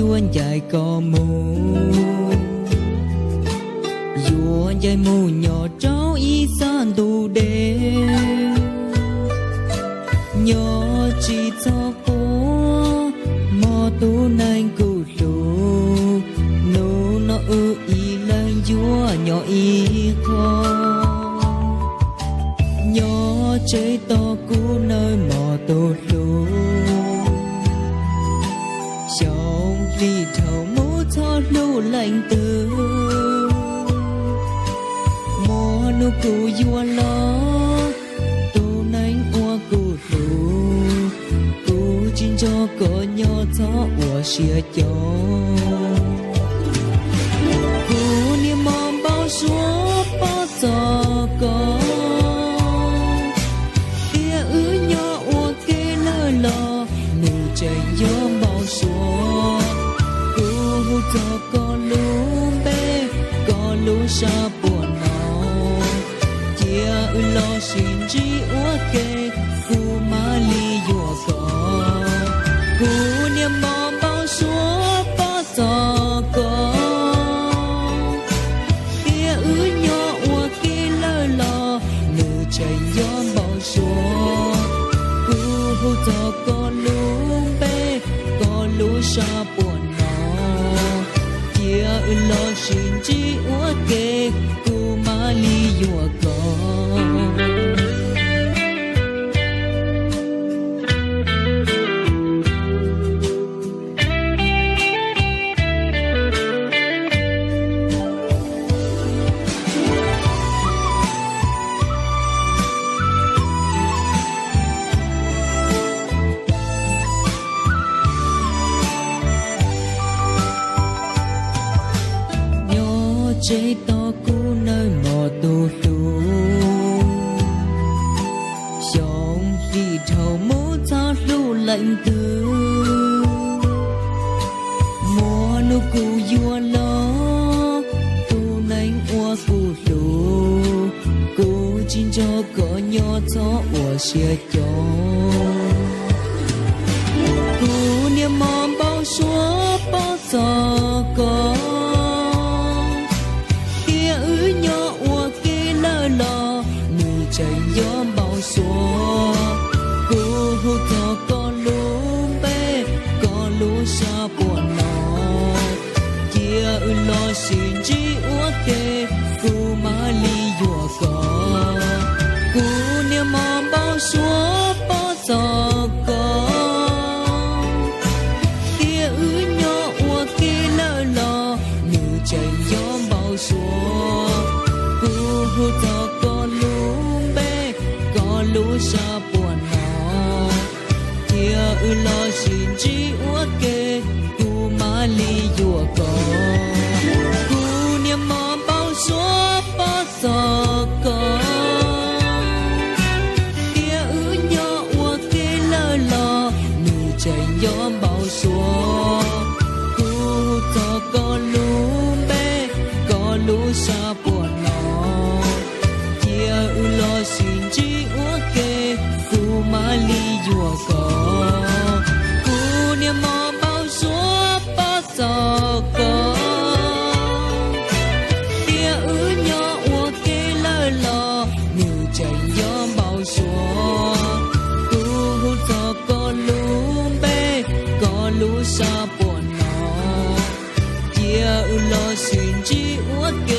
yuav ncaim koj mus, yuav ncaim mus nyob rau ib sab ntuj deb, nyob tsis txhob quaj mog tus neeg kuv hlub, hnub no wb ib leeg yuav nyob ib qho. Nyob tseg tos kuv nawb mog tus hlub, xyoo hli dhau mus txhob hlub leej twg, muaj hnub kuv yuav los, tus neeg uas kuv hlub, kuv tsis nco koj nyob txhob ua siab co. Kuv niag mos npau suav pom txog koj, tias wb nyob ua ke lawm los nws tseem yog npau suav. Kuv hu txog koj lub npe, koj lub sab puas no, cia wb los sib ntsib ua ke, kuv mam li yuam koj. Kuv niag mos npau suav pom txog koj, tias wb nyob ua ke lawm los nws tseem yog npau suav. Kuv hu txog koj lub npe, koj lub sab puas no, cia wb los sib ntsib ua ke, kuv mam li yuam koj. Nyob tseg tos kuv nawb mog tus hlub, xyoo hli dhau mus txhob hlub leej twg, muaj hnub kuv yuav los, tus neeg uas kuv hlub, kuv tsis nco koj nyob txhob ua siab co. Kuv niag mos npau suav pom txog koj, tias wb nyob ua ke lawm los nws tseem yog npau suav. Kuv hu txog koj lub npe, koj lub sab puas no, cia wb los sib ntsib ua ke, kuv mam li yuam koj. Kuv niag mos npau suav pom txog koj, tias wb nyob ua ke lawm los nws tseem yog npau suav. Kuv hu txog koj lub npe, koj lub sab puas no, cia wb los sib ntsib ua ke, kuv mam li yuam koj. Kuv niag mos npau suav pom txog koj, tias wb nyob ua ke lawm los nws tseem yog npau suav. Kuv hu txog koj lub npe, koj lub sab puas no, cia wb los sib ntsib ua ke, kuv mam li yuam koj. Kuv niag mos npau suav pom txog koj, tias wb nyob ua ke lawm los nws tseem yog npau suav. Kuv hu txog koj lub npe, koj lub sab puas no, cia wb los sib ntsib ua ke,